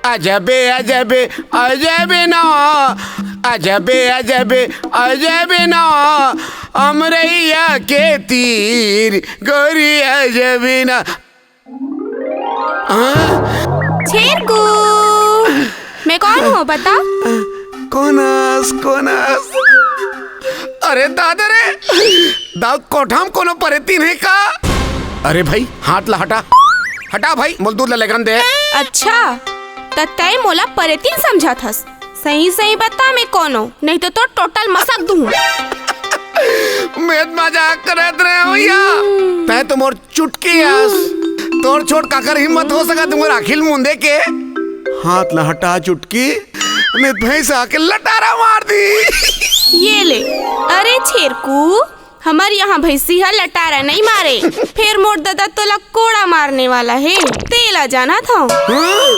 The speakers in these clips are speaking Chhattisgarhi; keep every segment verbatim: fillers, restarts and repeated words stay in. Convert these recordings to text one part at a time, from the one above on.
अजबे अजबे अजबे ना, अजबे अजबे अजबे ना, अमरैया के तीर गोरी अजबे ना। हाँ? छेरकू, मैं कौन हूँ बता? कोन अस, कोन अस? अरे दादा रे, दाऊ कोठा म कोनो परेतीन हे का? अरे भाई, हाथ ला हटा, हटा भाई, मोला दूध ला लेगन दे। अच्छा, त तैं मोला परेतीन समझत हस? सही सही बता मैं कौन हूँ, नहीं तो तोर टोटल मसक दूँ। मैं त मजाक करत रहे हूँ भैया। हम्म। तैं तो मोर चुटकी अस। तोर छोट काकर हिम्मत हो सकत मोर आँखी ल मूंदे के? हाथ ला हटा चुटकी, नहीं त भैंस आके लटारा मार दी। ये ले, अरे छेरकू, हमर यहाँ भैंसी ह लटारा नहीं मारे, फेर मोर ददा तोला कोड़ा मारने वाला हे, तेला जानत हव। हाँ?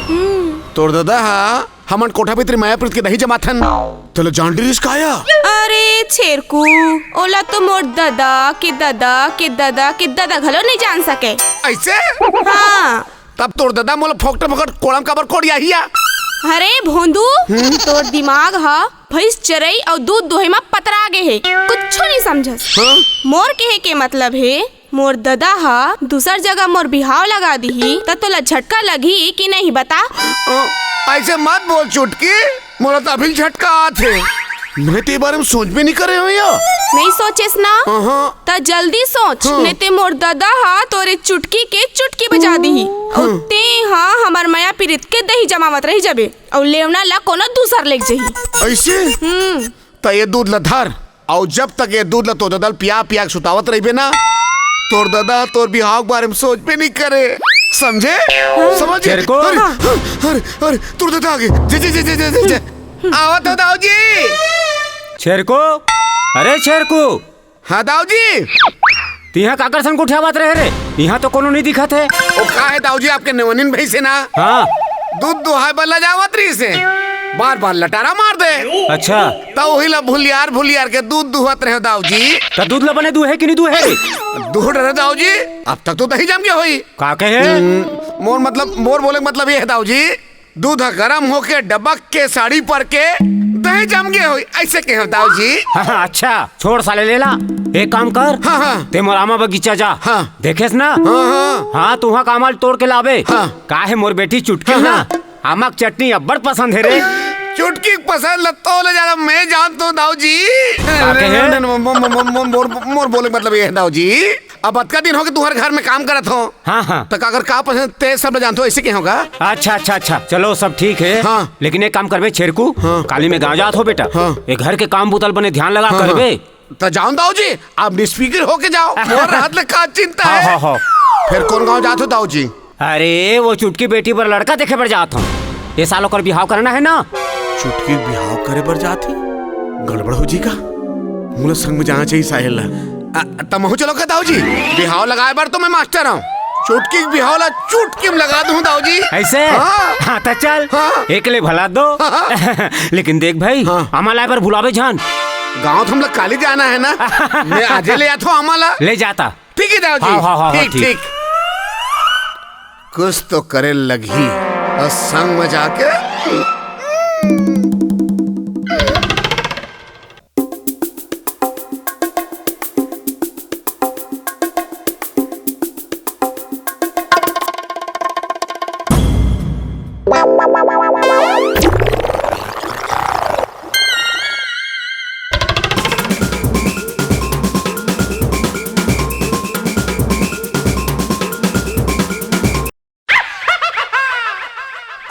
हम्म। तोर ददा हा हमन कोठा भीतरी मया प्रीत के दही जमाथन। तोला जान डरिस का या? अरे छेरकू, ओला तो मोर ददा के ददा के ददा के ददा घलो नहीं जान सके। ऐसे? हाँ। तब तोर ददा मोला फोकट फोकट कोड़म काबर कोड़ियाही या? अरे भोंदू, हम्म? तोर दिमाग ह भैंस चरई अउ दूध दोहे म पतरा गे हे, कुछु नहीं समझस। हाँ? मोर कहे के मतलब हे, मोर ददा ह दूसर जगह मोर बिहाव लगा दिही, त तोला झटका लगही कि नहीं, बता? अ, ऐसे मत बोल चुटकी, मोला त अभी झटका आत हे। मैं तो ये बारे में सोच भी नहीं करे हूँ या। नहीं सोचेस ना? हाँ। त जल्दी सोच, हाँ। नहीं ते मोर ददा ह तोरे चुटकी के चुटकी बजा दिही। अउ हाँ। ते ह हमर मया पीरित के दही जमावत रही जबे, अउ लेवना ला कोनो दूसर लेग जही। ऐसे? हम्म। त ये दूध ला धर, अउ जब तक ये दूध ला तोर ददा ल पिया पिया के सुतावत रहिबे ना, तोर ददा तोर बिहाव के बारे में सोचबे नहीं करे, समझे? समझ? चेरको? अरे, अरे, अरे, तोर ददा आगे। जे, जे, जे। आवत हो दाऊ जी। छेरको, अरे छेरको। हाँ दाऊ जी। तिहा काकर सन गोठियावत रहे रे? इहाँ तो कोनो नहीं दिखत हे। ओ का हे दाऊ जी, आपके नेवनिन भैंसे ना? हाँ। दूध दुहाय बर ला जावत रहिस हे, बार बार लटारा मार दे। अच्छा। त वही ला भुलियार भुलियार के दूध दुहत रहे दाऊ जी। त दूध ला बने दुहे कि नहीं दुहे रे? दूह डरे दाऊ जी, अब तक तो दही जम गया होई। का कहे? हम्म, मोर मतलब, मोर बोले के मतलब ये हे दाऊ जी, दूध ह गरम होके डबक के साड़ी पर के दही जम गए होई, ऐसे कहे दाऊ जी। हाँ, हाँ, अच्छा, छोड़ साले लेला। एक काम कर, हाँ, हाँ। ते मोर आमा बगीचा जा। हाँ। देखेस ना? हाँ, हाँ। हाँ, तुहा कामा ल तोड़ के लाबे। हाँ। का हे मोर बेटी चुटकी हाँ, ना? हाँ। आमा के चटनी अब्बड़ पसंद हे रे। चुटकी के पसंद ल तोले ज्यादा मैं जानत हूँ दाऊ जी। का कहे? न, न, न, मो-, मो-, मो-, मो-, मोर, मोर बोले के मतलब ये हे दाऊ जी। अब अतका दिन होगे तुम्हारे घर में काम करत हो। हाँ, हाँ। त काकर का पसंद ते सब ल जानत हो, ऐसे कहे होगा। अच्छा, अच्छा, अच्छा, चलो सब ठीक हे। हाँ। लेकिन एक काम करबे छेरकू, हाँ। काली मैं गाँव जात हो बेटा। हाँ। ये घर के काम बुता ल बने ध्यान लगा हाँ, करबे। हाँ। त जाओ दाऊ जी, आप निष्फिक्र होके जाओ। मोर रहत ले का चिंता हाँ, हे? हाँ, हाँ। फेर कोन गाँव जात हो दाऊ जी? अरे, वो चुटकी बेटी बर लड़का देखे बर जात हूँ। ये साल ओकर बिहाव करना हे ना। चुटकी बिहाव करे बर जात हे? गड़बड़ हो जी का? मोला संग में जाना चाहिए साहेल ला। अ, तमहू चलो का दाऊ जी? बिहाव लगाए बर तो मैं मास्टर हूँ। चुटकी के बिहाव ला चुटकी में लगा दूँ दाऊ जी। ऐसे? हाँ। हाँ, त चल। हाँ। एक ले भला दो। हाँ, हाँ। लेकिन देख भाई, हाँ। आमा लाए बर भुलाबे झन। गाँव तो हम लोग काली जाना हे ना। मैं आजे ले आत हूँ आमा ला। ले जाता। ठीक हे दाऊ जी। हाँ, हाँ, हाँ, ठीक, ठीक। ठीक। कुछ तो करे लगही अउ संग में जाके।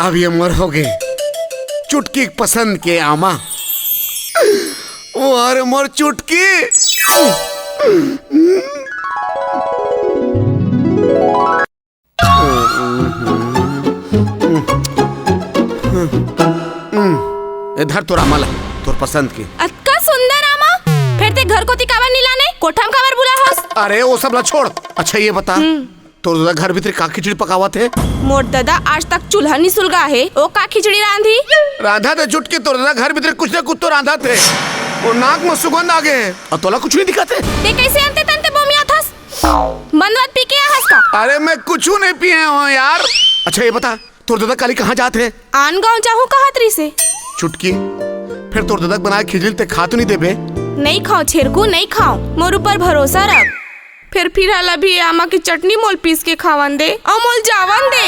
अब ये मोर होगे चुटकी के पसंद के आमा। वो अरे मोर चुटकी। ए धर तोर आमा ला, तोर पसंद के। अतका सुंदर आमा, फेर ते घर कोती काबर नी लाने? कोठा म काबर बुलाए हस? अरे वो सब ला छोड़। अच्छा ये बता, हम्म। तोर ददा घर भीतरी का खिचड़ी पकावत हे? मोर ददा आज तक चूल्हा नी सुलगा हे, ओ का खिचड़ी रांधी? रांधत हे चुटकी, तोर ददा घर भीतरी कुछ ना कुछ तो रांधत हे। वो नाक में सुगंध आ गे हे, अउ तोला कुछ नहीं दिखत हे? ते कैसे अंते तंते बोमियात हस? बंदवत पी के आ हस का? अरे मैं कुछ नहीं पिए हूँ यार। अच्छा ये बता, तोर ददा काली कहाँ जात हे? आन गांव जाहूं कहत रिसे। चुटकी, फेर तोर ददा के बनाए खिचड़ी ते खा तो नहीं देबे? नहीं खाओ छेरकू, नहीं खाओ, मोर ऊपर भरोसा रख। फेर फिलहाल अभी आमा के चटनी मोल पीस के खावन दे, अउ मोल जावन दे।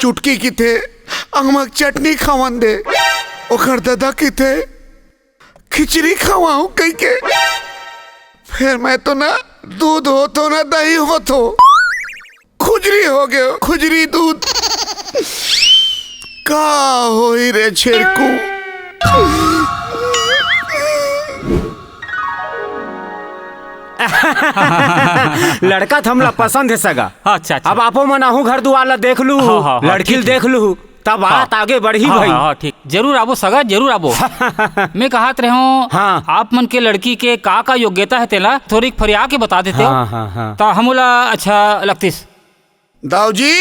चुटकी किथे, आमा के चटनी खावन दे, ओकर ददा किथे, खिचड़ी खवाहूं कहिके। फेर मैं तो ना दूध होथों, ना दही होथों, खुजरी हो गयो, खुजरी दूध। का होई रे छेरकू? लड़का तो हमला पसंद हे सगा। अच्छा, अच्छा। अब आपो मन आहू घर दुआर ला देख लू, हाँ, हाँ, हाँ, लड़की ल ठीक, देख लू, तब हाँ। बात आगे बढ़ही हाँ, भाई। हाँ, हाँ, ठीक, जरूर आबो सगा, जरूर आबो। मैं कहत रहे हूँ, हाँ। आप मन के लड़की के का का योग्यता हे, तेला थोड़ी फरिया के बता देते हो। हाँ, हाँ, हाँ। तो हम ओला अच्छा लगतिस। दाऊ जी,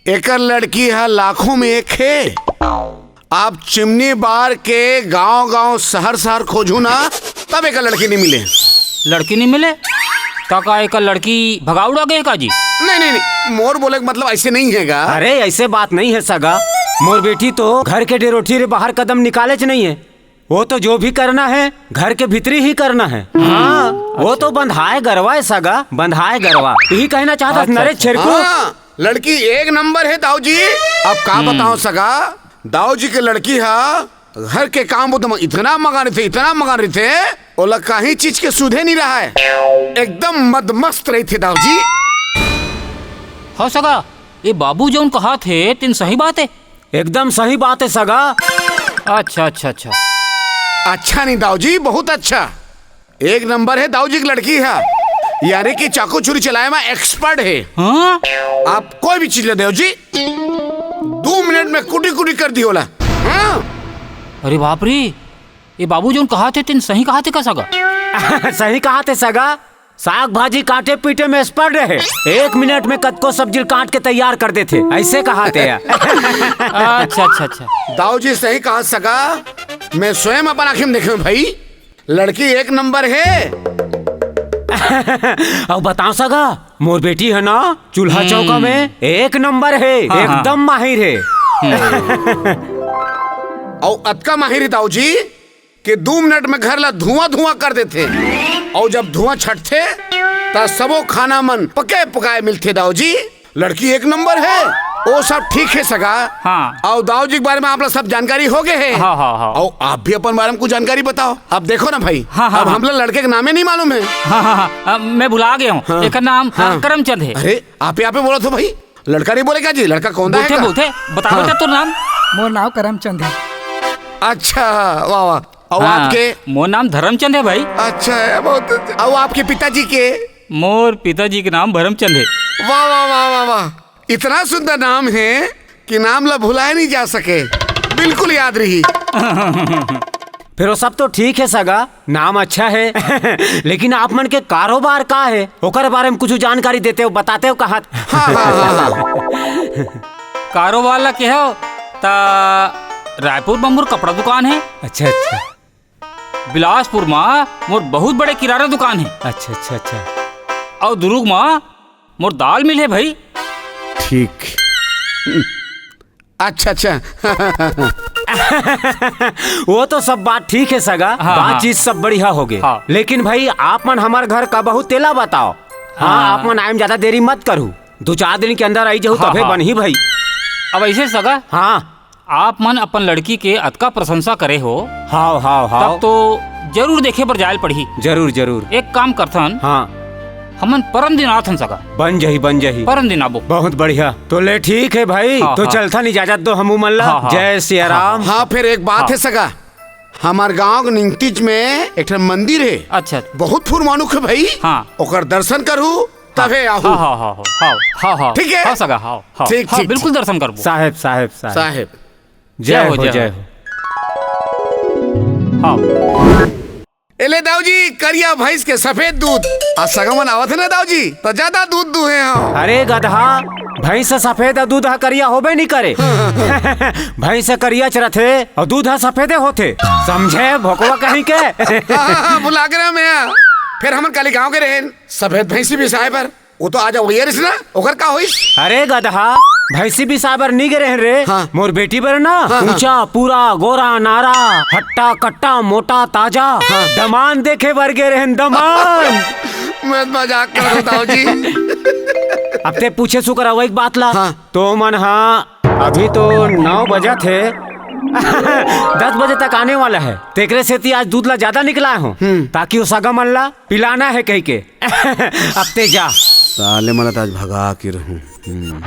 एकर लड़की ह लाखों में एक हे। आप चिमनी बार के गांव-गांव, शहर-शहर खोजू ना, तब एकर लड़की नहीं मिले। लड़की नहीं मिले? त का एकर लड़की भगा उड़ा गए का जी? नहीं, नहीं, नहीं, मोर बोले के मतलब ऐसे नहीं हे गा। अरे, ऐसे बात नहीं हे सगा। मोर बेटी तो घर के डेरोठी ले बाहर कदम निकालेच नहीं हे। वो तो जो भी करना हे, घर के भीतरी ही करना हे। हाँ, वो तो बंधाए गरवा हे सगा, बंधाए गरवा। यही कहना चाहत हस अच्छा, नरेश अच्छा। छेरकू। हाँ, लड़की एक नंबर हे दाऊ जी। अब का हम्म। बताओ सगा, दाऊ जी के लड़की ह घर के काम बुता म इतना मगन रहिथे, इतना मगन रहिथे, ओला कहीं चीज के सुधे नहीं रहय, एकदम मदमस्त रहिथे दाऊ जी। हो सगा, ये बाबू जौन कहत हे, तेन सही बात हे। एकदम सही बात हे सगा। अच्छा, अच्छा, अच्छा। अच्छा नहीं दाऊ जी, बहुत अच्छा। एक नंबर हे दाऊ जी के लड़की ह, यानी कि चाकू छुरी चलाए में एक्सपर्ट हे। हाँ? आप कोई भी चीज ले दाऊ जी, दू मिनट में कुटी कुटी कर दिही ओला। हाँ? अरे बाप रे, ये बाबू जौन कहत हे, तेन सही कहत हे का सगा? सही कहत हे सगा। साग भाजी काटे पीटे में एक्सपर्ट हे, एक मिनट में कतको सब्जी काट के तैयार कर देथे, ऐसे कहत हे। अच्छा, अच्छा, अच्छा। दाऊ जी सही कहत सगा, मैं स्वयं अपन आँखी में देखे हूँ भाई, लड़की एक नंबर हे। अउ बताओ सगा, मोर बेटी हे ना, चूल्हा हम्म। चौका में एक नंबर हे, हाँ, हाँ। एकदम माहिर हे। हम्म। अउ अतका माहिर हे दाऊ जी, कि दू मिनट में घर ला धुआं धुआं कर देथे। अउ जब धुआं छटथे, त सबो खाना मन पके पकाए मिलथे दाऊ जी। लड़की एक नंबर हे, वो सब ठीक हे सगा। हाँ। अउ दाऊ जी के बारे में आप ला सब जानकारी हो गए हे। हाँ, हाँ, हाँ। अउ आप भी अपन बारे में कुछ जानकारी बताओ। अब देखो ना भाई, हाँ, हाँ, अब हाँ। हमला लड़के के नामे नहीं मालूम हे। हाँ, हाँ, हाँ, अब मैं भुला गया हूँ। हाँ। एकर नाम, हाँ। अ, करमचंद हे। अरे, आप ही, आप ही बोला तो भाई। लड़का नहीं बोले का जी? लड़का कौन दा है बोलथे, का? बोलथे, बता, हाँ। बता तोर नाम। मोर नाम करमचंद हे। अच्छा, वाह, वाह। अउ हाँ, आपके? मोर नाम धर्मचंद हे भाई। अच्छा हे, बहुत अच्छा। अउ आपके पिताजी के? मोर पिताजी के नाम भरमचंद हे। वाह, वाह, वाह, वाह, वाह। इतना सुंदर नाम हे कि नाम ला भुलाए नहीं जा सके, बिल्कुल याद रही। फेर वो सब तो ठीक हे सगा, नाम अच्छा हे, लेकिन आप मन के कारोबार का हे, ओकर बारे में कुछ जानकारी देते हो, बताते हो कहत। हाँ, हाँ, हाँ, हाँ। कारोबार ला केहो, त रायपुर म मोर कपड़ा दुकान हे। अच्छा, अच्छा। बिलासपुर म मोर बहुत बड़े किराना दुकान हे। अच्छा, अच्छा, अच्छा। अउ दुर्ग म मोर दाल मिल हे भाई। ठीक। अच्छा, अच्छा। वो तो सब बात ठीक हे सगा, हाँ, बातचीत हाँ। सब बढ़िया होगे। हाँ। लेकिन भाई, आप मन हमर घर कब आहू तेला बताओ। हाँ, हाँ। आप मन आए में ज्यादा देरी मत करू, दू चार दिन के अंदर आई जाहू हाँ, तभे हाँ। बनही भाई। अब ऐसे सगा, हाँ। आप मन अपन लड़की के अतका प्रशंसा करे हो, हाव, हाव, हाव। तब तो जरूर देखे बर जाए ल पड़ही। जरूर, जरूर। एक काम करथन, हाँ। हमन परन दिन आथन सगा। बन जाही, बन जाही। परन दिन आबो। बहुत बढ़िया। तो ले ठीक हे भाई, हाँ, तो हाँ। चलथन, इजाजत दो हमू मन ला। हाँ, हाँ। जय सिया हाँ, राम। हाँ, फेर एक बात हाँ। हे सगा, हमर गांव के निंगतीच में एक ठन मंदिर हे। अच्छा। बहुत फुरमानुख हे भाई। हाँ। ओकर दर्शन करहू, तभे आहू। हाँ, हाँ, हाँ, हाँ। ठीक हे? हाँ, सगा, हाँ, हाँ। ठीक, हाँ, ठीक, बिल्कुल ठीक। दर्शन करबो। साहेब, साहेब, साहेब। साहेब। जय जय हो, हो, जय जय हो। हो। हाँ। ए ले दाऊ जी, करिया भैंस के सफेद दूध। आज सगा मन आवत हे ना दाऊ जी, त ज्यादा दूध दूहे हो। अरे गधा, भैंस से सफेद दूध ह करिया होबे नहीं करे। भैंस ह करियाच रथे अउ दूध ह सफेदे होथे। समझे भोकवा कहीं के? हाँ, हाँ, हाँ, भुला गे रहेंव मैं। फेर हमन काली गांव गे रहेन, सफेद भैंसी बिसाए बर। वो तो आज अवइया रहिस ना, ओकर का होइस? अरे गदहा, भैंसी बिसाए बर नी गे रहेन रे। हाँ। मोर बेटी बर ना, हाँ, हाँ। ऊंचा, पूरा, गोरा, नारा, हट्टा, कट्टा, मोटा, ताजा, हाँ। दमान देखे बर गे रहेन, दमान। मैं मजाक करत हों, दाऊ जी। अब ते पूछे सुकर अवइक बात ला। हाँ। तो मन हा, अभी तो नौ बजत हे। दस बजे तक आने वाला है, तेकरे सेती आज दूध ला ज्यादा निकलाए हों, हम्म। ताकि वो सगा मन ला पिलाना है कहिके। अब ते जा। साले मन ला त आज भगा के रहूं। हम्म।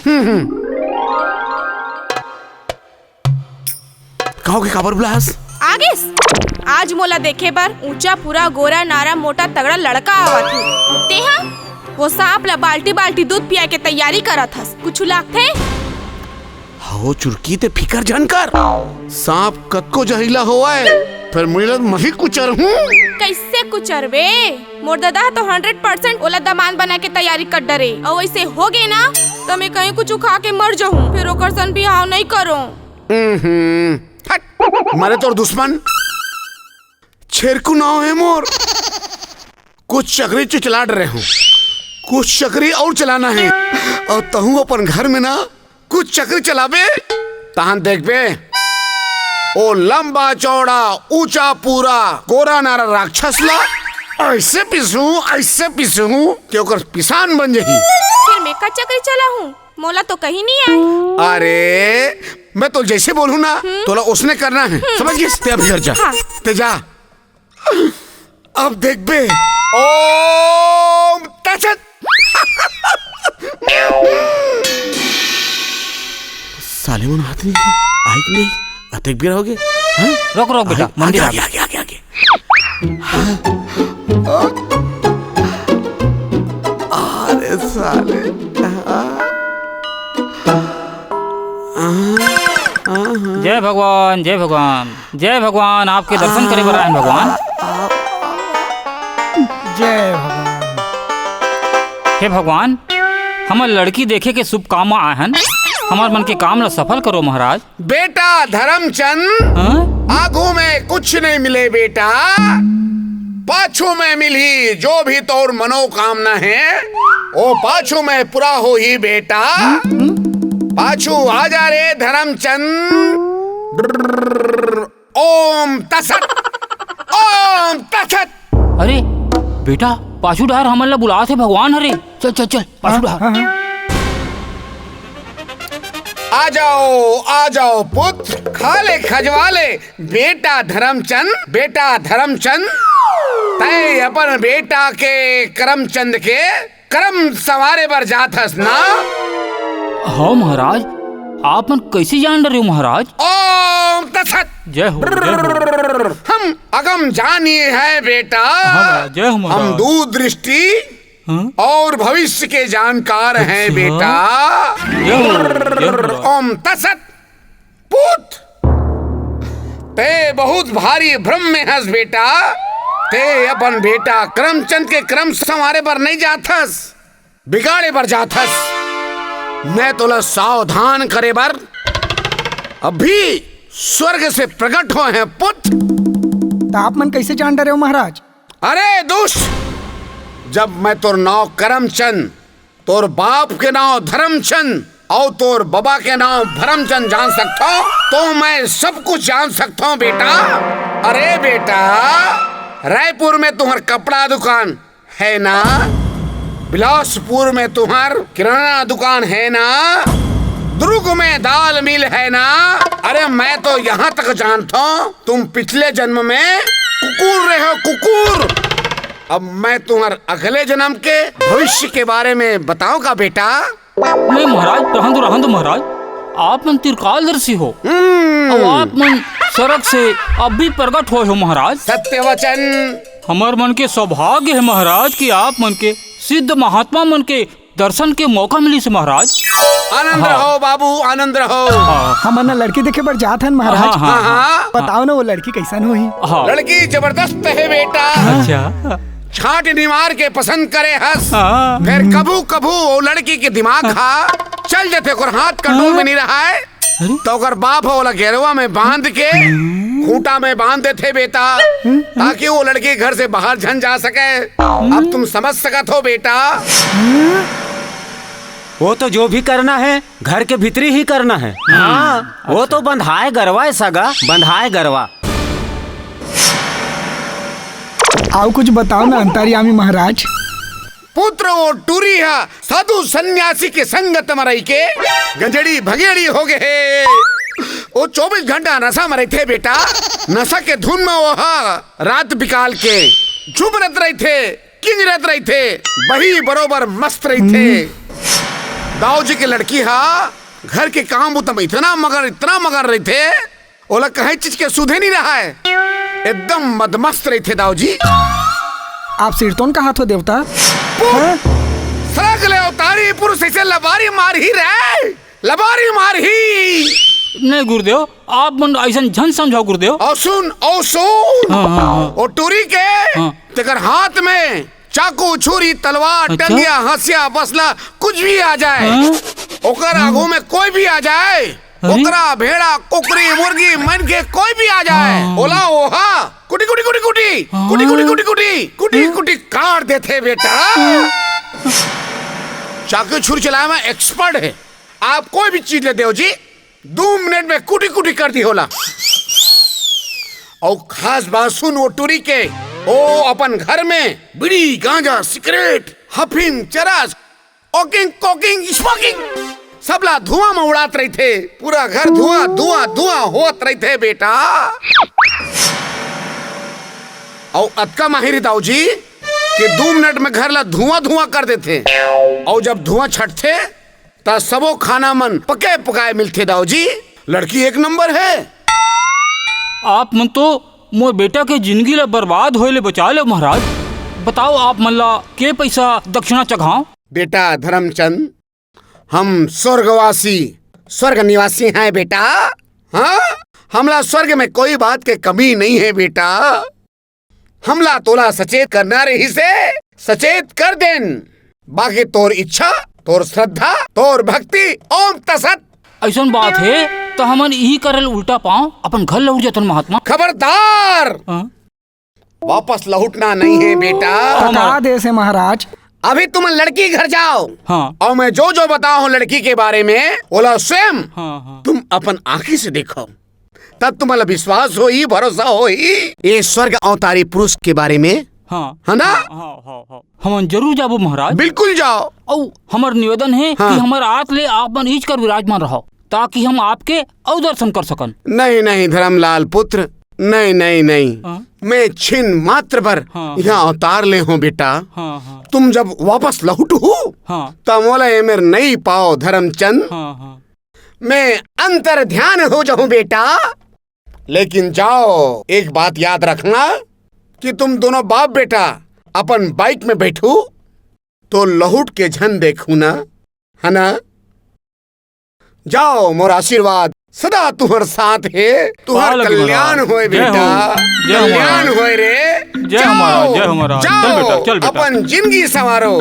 हम्म, हम्म। का होगे, काबर बुलाहस? आगेस? आज मोला देखे बर ऊंचा, पूरा, गोरा, नारा, मोटा, तगड़ा लड़का आवत हे। तेहा वो सांप ला बाल्टी बाल्टी दूध पिया के तैयारी करत हस। कुछु लागथे? हव चुरकी, ते फिकर झन कर। सांप कतको जहरीला होवय, फेर मोला मही कुचरहूं। कइसे कुचरबे? मोर ददा ह तो हंड्रेड परसेंट ओला दमांद बना के तैयारी कर डरे, अउ वइसे होगे ना, त मैं कहीं कुछु खा के मर जहूं, फेर ओकर सन बिहाव नइ करों। हम्म, हट, मरे तोर दुश्मन। छेरकू नाव हे मोर। कुछ चकरी च-, चला डरे हों, कुछ चकरी अउ चलाना हे, अउ तहूं अपन घर में ना कुछ चकरी चलाबे, तहन देखबे, ओ लंबा चौड़ा, ऊंचा पूरा, गोरा नारा राक्षस ला अइसे पीसूं, अइसे पीसूं कि ओकर पिसान बन जही। फेर मैं का चकरी चलाहूं? मोला तो कहीं नइ आय। अरे, मैं तो जइसे बोलहूं ना, हम्म। तोला ओसने करना हे। हम्म। समझ गेस? ते अभी घर जा। हाँ। ते जा। अब देखबे। ओम तत्सत। साले मन आत नइ हे, आय कि नइ? अतेक बेरा होगे। हाँ? रोक, रोक बेटा, आगे, मंदिर आगे, आगे। आगे, आगे, आगे। अरे साले। जय भगवान, जय भगवान, जय भगवान, आपके दर्शन करे बर आए हन भगवान। जय भगवान। हे भगवान, हमर लड़की देखे के शुभ काम म आए हन, हमर मन के काम ला सफल करो महाराज। बेटा धर्मचंद, हाँ? आगू में कुछ नहीं मिले बेटा, पाछू में मिलही जो भी तोर मनोकामना हे, ओ पाछू में पूरा होही बेटा। हम्म, हम्म। पाछू आ जा रे धर्मचंद। ओम तत्सत, ओम तत्सत। अरे बेटा, पाछू डहर हमन ला बुलात हे भगवान हरे। चल, चल, चल, पाछू डहर। हाँ, हाँ। आ जाओ, आ जाओ पुत्र, खा ले, खजवा ले। बेटा धर्मचंद, बेटा धर्मचंद, तैं अपन बेटा के करमचंद के करम संवारे बर जात हस ना? हव महाराज, आप मन कइसे जान डरे हो महाराज? ओम तत्सत। जय हो, जय हो। हम अगम जानी है बेटा। हाँ महाराज, जय हो महाराज। हम दूरदृष्टि हाँ? और भविष्य के जानकार हैं अच्छा। बेटा। जय हो, जय हो महाराज। ओम तत्सत। पूत, ते बहुत भारी भ्रम में हस बेटा। ते अपन बेटा करमचंद के करम संवारे बर नइ जात हस, बिगाड़े बर जात हस। मैं तोला सावधान करे बर अभी स्वर्ग से प्रकट होए हंव पुत। त आप मन कइसे जान डरे हो महाराज? अरे दुष्ट, जब मैं तोर नाव करमचंद, तोर बाप के नाव धर्मचंद अउ तोर बबा के नाव भरमचंद जान सकथव, तो मैं सब कुछ जान सकथव बेटा। अरे बेटा, रायपुर में तुम्हर कपड़ा दुकान है ना, बिलासपुर में तुम्हर किराना दुकान है ना, दुर्ग में दाल मिल है ना। अरे मैं तो यहाँ तक जानथव, तुम पिछले जन्म में कुकुर रहे हो, कुकुर। अब मैं तुम्हर अगले जन्म के भविष्य के बारे में बताऊं का बेटा? नहीं महाराज, रहन दो, रहन दो महाराज। आप मन त्रिकालदर्शी हो। हम्म। अउ आप मन स्वर्ग से अभी प्रकट होए हो महाराज। सत्य वचन। हमर मन के सौभाग्य है महाराज कि आप मन के सिद्ध महात्मा मन के दर्शन के मौका मिलिस हे महाराज। आनंद हाँ। रहो बाबू, आनंद रहो। हाँ। हमन ना लड़की देखे बर जात हन महाराज। हाँ, हाँ, हाँ, हाँ। बताओ ना वो लड़की कइसन होही? हाँ। लड़की जबरदस्त है बेटा। अच्छा। छांट निमार के पसंद करे हस। हाँ। फेर कभू कभू वो लड़की के दिमाग हा चल जाथे, ओकर हाथ कंट्रोल में नइ रहय। अरे? त ओकर बाप ह ओला गेरवा में बांध के खूंटा में बांध देथे बेटा, ताकि वो लड़की घर से बाहर झन जा सके। अब तुम समझ सकत हो बेटा। वो तो जो भी करना है, घर के भीतरी ही करना है। हाँ, वो तो बंधाए गरवा है सगा, बंधाए गरवा। आऊ कुछ बताओ ना अंतर्यामी महाराज। पुत्र, वो टूरी ह साधु सन्यासी के संगत म रहिके गंजेड़ी भंगेड़ी हो गे हे। वो चौबीस घंटा नशा म रहिथे बेटा। नशा के धुन म वो ह रात बिकाल के झूमरत रहिथे, किंजरत रहिथे, बही बरोबर मस्त रहिथे। दाऊ जी के लड़की ह घर के काम बुता म इतना मगन, इतना मगन रहिथे, ओला कहीं चीज के सुधे नहीं रहा है, एकदम मदमस्त रहिथे दाऊ जी। आप सिरतोन कहात हो देवता? पुत, हाँ? सरग ले अवतारी पुरुष ऐसे लबारी मारही रे, लबारी मारही। नहीं गुरुदेव, आप मन ऐसन झन समझाओ गुरुदेव। और सुन, और सुन, हाँ, हाँ, हाँ। और टूरी के हाँ। तेकर हाथ में चाकू, छुरी, तलवार, अच्छा। टंगिया, हंसिया, बसला, कुछ भी आ जाए, हाँ? ओकर आगू में कोई भी आ जाए, अरे? ओकरा, भेड़ा, कुकरी, मुर्गी, मनखे, कोई भी आ जाए, हाँ। ओला ओहा कुटी, कुटी, कुटी, कुटी, हाँ। कुटी, कुटी, कुटी, कुटी, कुटी, हाँ। कुटी काट देथे बेटा। चाकू छुरी चलाए में एक्सपर्ट है, आप कोई भी चीज ले देव जी, दू मिनट में कुटी कुटी कर दी होला। अउ खास बात सुन वो टूरी के, ओ अपन घर में बीड़ी, गांजा, सिगरेट, हफिंग, चरस, ओकिंग, कोकिंग, स्मोकिंग, सबला धुआं में उड़ात रहिथे। पूरा घर धुआं, धुआं, धुआं होत रहिथे बेटा। अउ अतका माहिर दाऊ जी कि दू मिनट में घर ला धुआं, धुआं कर देथे। अउ जब धुआं छटथे, त सबो खाना मन पके पकाए मिलथे दाऊ जी। लड़की एक नंबर है। आप मन तो मोर बेटा के जिंदगी ला बर्बाद होए ले बचा ले महाराज। बताओ आप मन ला के पैसा दक्षिणा चघाओ? बेटा धर्मचंद, हम स्वर्गवासी, स्वर्ग निवासी हैं बेटा। हाँ, हमला स्वर्ग में कोई बात के कमी नहीं है बेटा। हमला तोला सचेत करना रहिसे, सचेत कर देन। बाकी तोर इच्छा, तोर श्रद्धा, तोर भक्ति, ओम तसत। अइसन बात हे, त हमन इही करल उल्टा पांव अपन घर लौट जतन महात्मा। खबरदार! हाँ? वापस लौटना नहीं है बेटा। हाँ, पका महाराज। दे से महाराज। अभी तुम लड़की घर जाओ। हाँ। और मैं जो जो बताओ हूँ लड़की के बारे में, ओला स्वयं हाँ, हाँ। तुम अपन आँखी से देखो। तब तुम्हारा विश्वास होही, भरोसा होही। ये स्वर्ग अवतारी पुरुष के बारे में, हाँ। है ना? हाँ, हाँ, हाँ, हाँ। हमन जरूर जाबो महाराज। बिल्कुल जाओ। अउ हमर निवेदन हे हाँ। कि हमर आत ले आप मन इच कर विराजमान रहो, ताकि हम आपके अउ दर्शन कर सकन। नहीं, नहीं, धर्मलाल पुत्र, नहीं, नहीं, नहीं। हाँ। मैं छिन मात्र बर हाँ, यहाँ हाँ। अवतार ले हूँ बेटा। हाँ, हाँ। तुम जब वापस लौटहू, हाँ। त मोला एमेर नहीं पाओ धर्मचंद। हाँ, हाँ। मैं अंतर ध्यान हो जाऊं बेटा। लेकिन जाओ, एक बात याद रखना कि तुम दोनों बाप बेटा अपन बाइक में बैठू तो लहुट के झन देखू ना, है ना? जाओ, मोर आशीर्वाद सदा तुहर साथ हे, तुहर पाव लगी कल्याण महाराज। होए जय हो, बेटा, जय हो कल्याण महाराज। होए रे। जय हो महाराज, जाओ, जय हो महाराज। चल जाओ, बेटा, चल बेटा। अपन जिंदगी संवारो।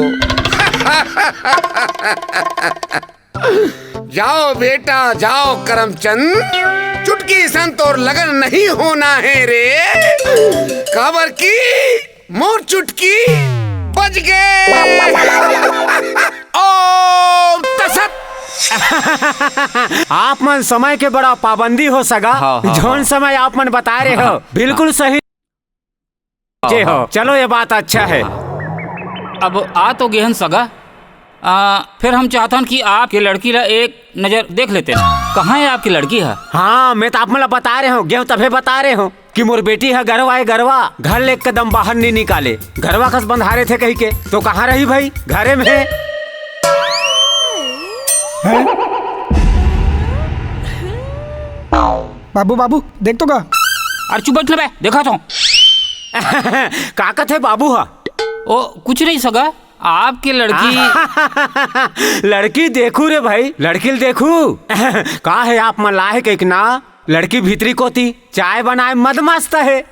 जाओ बेटा, जाओ करमचंद, चुटकी सन तोर लगन नहीं होना है रे, काबर की मोर चुटकी बज गे। ओम तसत। आप मन समय के बड़ा पाबंदी हो सगा, हाँ, हाँ, जोन हाँ। समय आप मन बता रहे हो, हाँ। बिल्कुल सही। जे हो, चलो, ये बात अच्छा है। अब आ तो गेहन सगा, आ, फिर हम चाहतन कि आपके लड़की ला एक नजर देख लेते हैं। कहाँ है आपकी लड़की है? हाँ, मैं तो आप मन ला बता रहे हूँ, गेहूँ तभे बता रहे हूँ कि मोर बेटी है गरवा, है गरवा, घर ले कदम बाहर नहीं निकाले, गरवा कस बंधारे थे कही के, तो कहाँ रही भाई? घरे में है। हैं? बाबू, बाबू, देख तो का? अरे चुप बैठ ना बे, देखा तो। का कथे बाबू हा? ओ, कुछ नहीं सगा, आपके लड़की। लड़की देखू रे भाई, लड़की ल देखू। का है आप मन लाहे के ना? लड़की भीतरी कोती चाय बनाए मद मस्त है।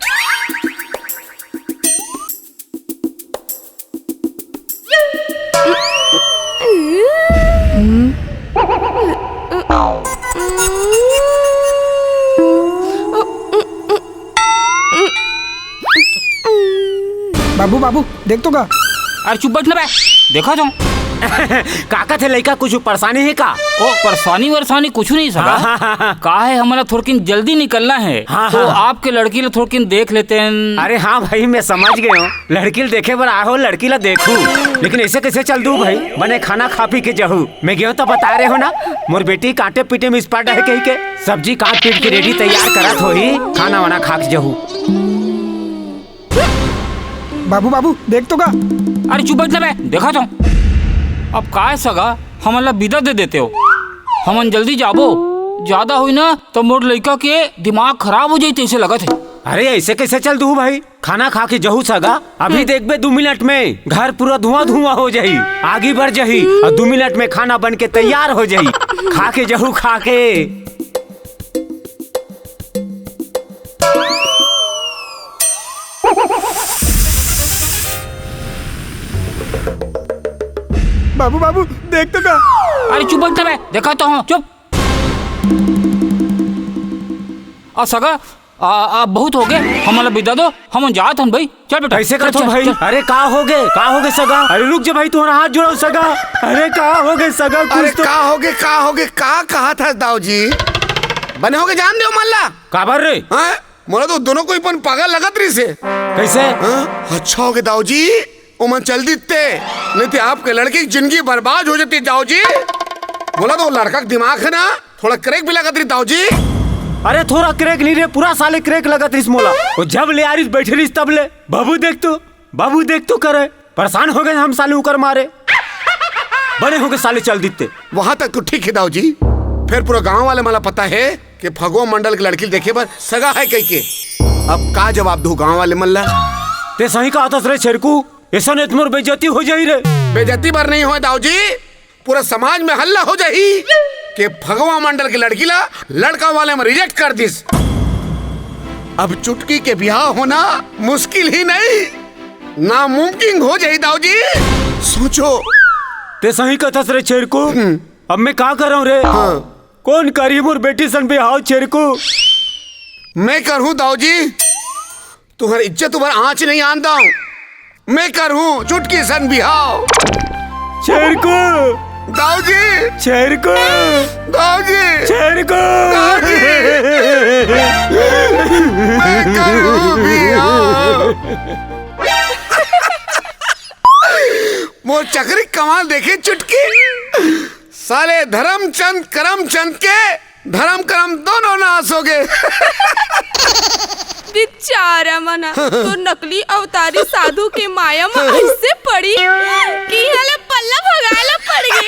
बाबू, बाबू, देख तो का। अरे चुप बैठ ना बे, देखा तो। का कथे लइका, कुछ परेशानी हे का? ओ, परेशानी वरेशानी कुछ नहीं सगा। हाँ, हाँ, हाँ। का हे, हमला थोड़किन जल्दी निकलना हे, हाँ, तो हाँ। आपके लड़की ला थोड़किन देख लेते हैं। अरे हाँ भाई, मैं समझ गए हूँ, लड़की ला देखे बर आए हो, लड़की ला देखू, लेकिन ऐसे कैसे चल दू भाई? बने खाना खा पी के जहू। मैं गयो तो बता रहे हो ना, मोर बेटी कांटे पीटे में expert हे कही के, सब्जी काट पीट के ready तैयार करत होही, खाना वाना खा के जहू। बाबू, बाबू, देख तो का। अरे चुप बैठ ना बे, देखा तो। अब काय सगा, हमन ला बिदा दे देते हो, हमन जल्दी जाबो। ज्यादा होई ना तो मोर लइका के दिमाग खराब हो जाई, तैसे लगत हे। अरे ऐसे कैसे चल दू भाई? खाना खा के जहू सगा, अभी हम्म। देखबे दू मिनट में घर पूरा धुआं धुआं हो जाही, आगी बढ़ जाही, और दू मिनट में खाना बन के तैयार हो जाही। खा के जहू, खा के। बाबू, बाबू, देख तो का। अरे चुप बैठ बे, देखा तो हूँ, चुप। आ सगा, आ, आ, बहुत हो गए, हमला बिदा दो, हमन जात हन भाई। चल बेटा, कैसे चल, करथो चल, भाई? चल। अरे का हो गए, का हो गए सगा? अरे रुक जा भाई, तुम्हारा हाथ जोड़ो सगा। अरे का हो गए सगा, कुछ अरे तो का हो गए, का हो गए, का कहा था दाऊ जी? बने हो गए, जान दो मल्ला। काबर रे? हाँ? मोला तो दोनों कोई पन पागल लगत रहिस हे। कैसे? हाँ? अच्छा हो गए दाऊ जी, ओमन चल दिते, नहीं तो आपके लड़के की जिंदगी बर्बाद हो जाती दाऊ जी। मोला तो लड़का का दिमाग है ना, थोड़ा crack भी लगत रही दाऊ जी। अरे थोड़ा crack नहीं रे, पूरा साले crack लगत रहिस मोला। वो जब ले आ रहिस, बैठे रहिस तब ले। बाबू देख तो, बाबू देख तो करे। परेशान हो गए हम साले उकर मारे। बने हो गए साले चल दिते। वहां तक तो ठीक है दाऊ जी, फिर पूरा गांव वाले मला पता है कि फगुआ मंडल के लड़की देखे बर सगा है कह के। अब का जवाब दो गांव वाले मन ला? ते सही कहा था रे छेरकू, ऐसा नहीं तुम्हारी बेइज्जती हो जाई रे। बेइज्जती बर नहीं हो दाऊ जी, पूरा समाज में हल्ला हो जाही कि फगवा मंडल के लड़की ला लड़का वाले में reject कर दिस। अब चुटकी के बिहाव होना मुश्किल ही नहीं, नामुमकिन हो जाही दाऊ जी। सोचो। ते सही कथस रे छेरकू। हम्म। अब मैं का करंव रे? हाँ। कौन करी मोर बेटी सन बिहाव छेरकू? मैं करहूँ दाऊ जी। तुम्हारी इज्जत ऊपर आंच नहीं आन दाऊं। मैं करहूँ चुटकी सन बिहाव। छेरकू। दाऊ जी। छेरकू। दाऊ जी। छेरकू। दाऊ जी। मैं करहूँ बिहाव। मोर चकरी कमाल देखे चुटकी। साले धर्मचंद करमचंद के धर्म करम दोनों नाश हो गए। बेचारा मन, तो नकली अवतारी साधु के माया में ऐसे पड़ी कि इहाँ ले पल्ला भगाए ला पड़ गई।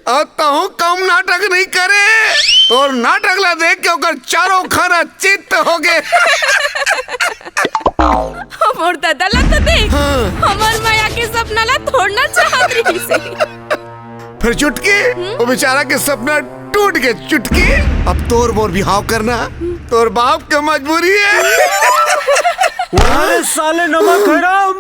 अब तहूँ कम नाटक नहीं करे, तोर नाटक ला देख के ओकर चारों खाना चित्त हो गए। हमर दादा ला तो देख, हाँ। हमर माया के सपना ला तोड़ना चाहत रहिस हे। फिर चुटकी, हम्म? वो बेचारा के सपना टूट गए चुटकी। अब तोर मोर बिहाव करना तोर बाप के मजबूरी है। अरे साले नमक हराम,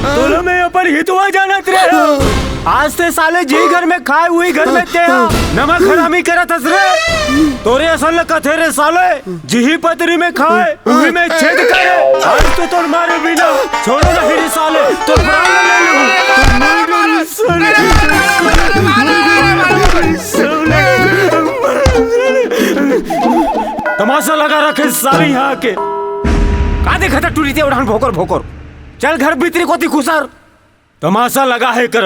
तोला मैं अपन हितवा जानत रहे। आज ते साले जी घर में खाए, उही घर में ते हा नमक हरामी करत हस रे। तोरे असन ल कथे रे साले, जिही पतरी में खाए, उही में छेद करे। आज तो तोर मारे बिना छोड़ो नहीं रे साले, तोर प्राण ले लूं। तोर मार डालूं साले। तमाशा लगा रखे साले यहाँ के। का देखत हा टूरी ते ओढ़ान भोकर भोकर। चल घर भीतरी कोती खुसर। तमाशा लगा हे कर।